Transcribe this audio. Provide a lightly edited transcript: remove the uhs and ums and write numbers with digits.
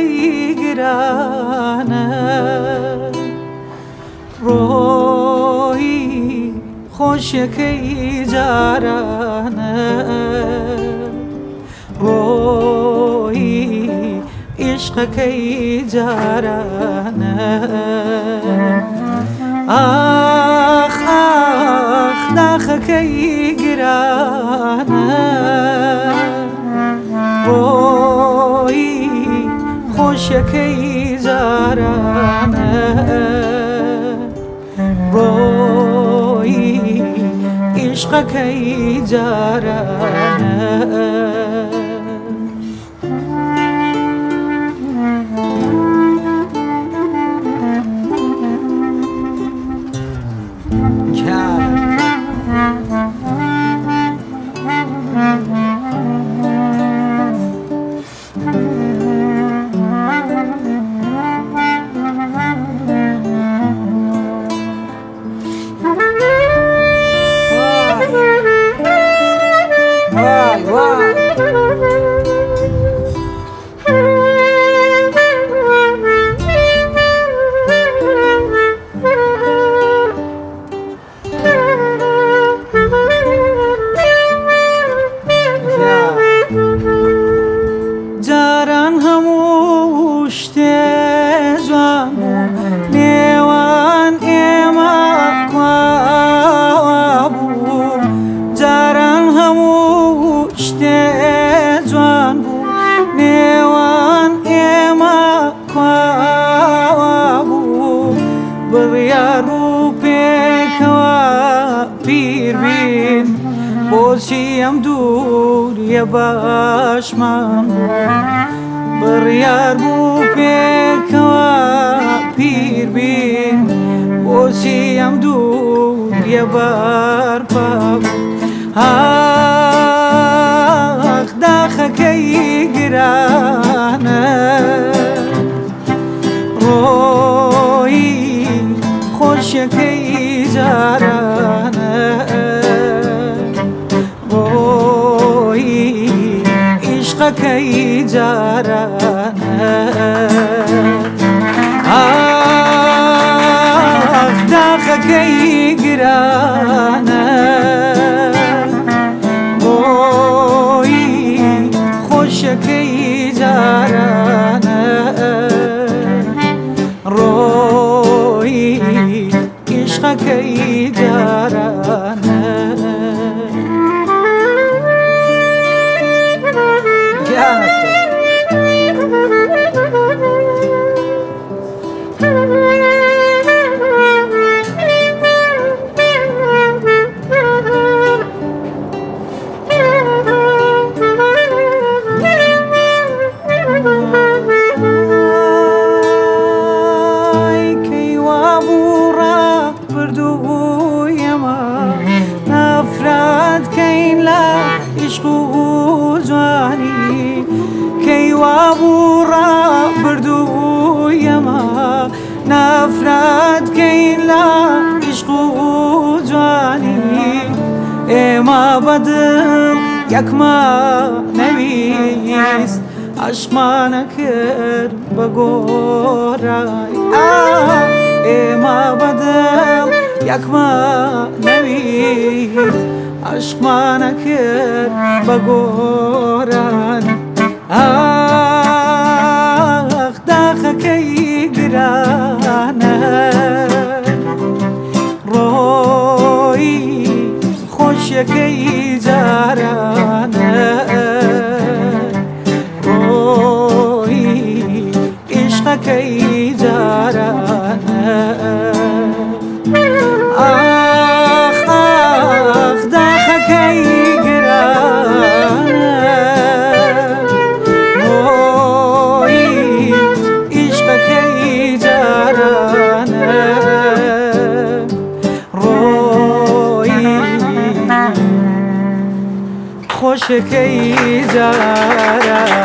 داخەکەی گرانە ڕۆیی خۆشیەکەی جارانە ڕۆیی ئیشقەکەی جارانە ئاخ ئاخ داخەکەی گرانە ڕۆیی خۆشیەکەی جارانە ڕۆیی ئیشقەکەی جارانە. وای وای. جاران هەموو شتێ جوان بوو نێوان ئێمە کواوا بوو جاران هەموو شتێ جوان بوو نێوان ئێمە کواوا بوو بڕیار بوو پێکەوە پیر بین بۆچی ئەم دووریە باشمان بوو بڕیار بوو پێکەوە پیر بین بۆچی ئەم دووریە بەرپا بوو ئاخ داخەکەی گرانە ڕۆیی خۆشیەکەی جارانە ڕۆیی ئیشقەکەی جارانە ئاخ داخەکەی گرانە ڕۆیی خۆشیەکەی جارانە ڕۆیی ئیشقەکەی جارانە. گیانەکەی. ئای کەی وابوو ڕابردوو ئێمە نەفرەت کەین لە عیشق و جوانی کەی وابوو ڕابردوو ئێمە نەفرەت کەین لە عیشق و جوانی ئێمە بەدڵ یەکمان نەویست عەشقمان کرد بە گۆرانی ئێمە بەدڵ یەکمان نەویست عەشقمان کرد بە گۆرانی ئاخ داخەکەی گرانە ڕۆیی خۆشیەکەی جارانە ڕۆیی ئیشقەکەی جارانە ئاخ ئاخ داخەکەی گرانە ڕۆیی ئیشقەکەی جارانە ڕۆیی خۆشەکەی جارانە.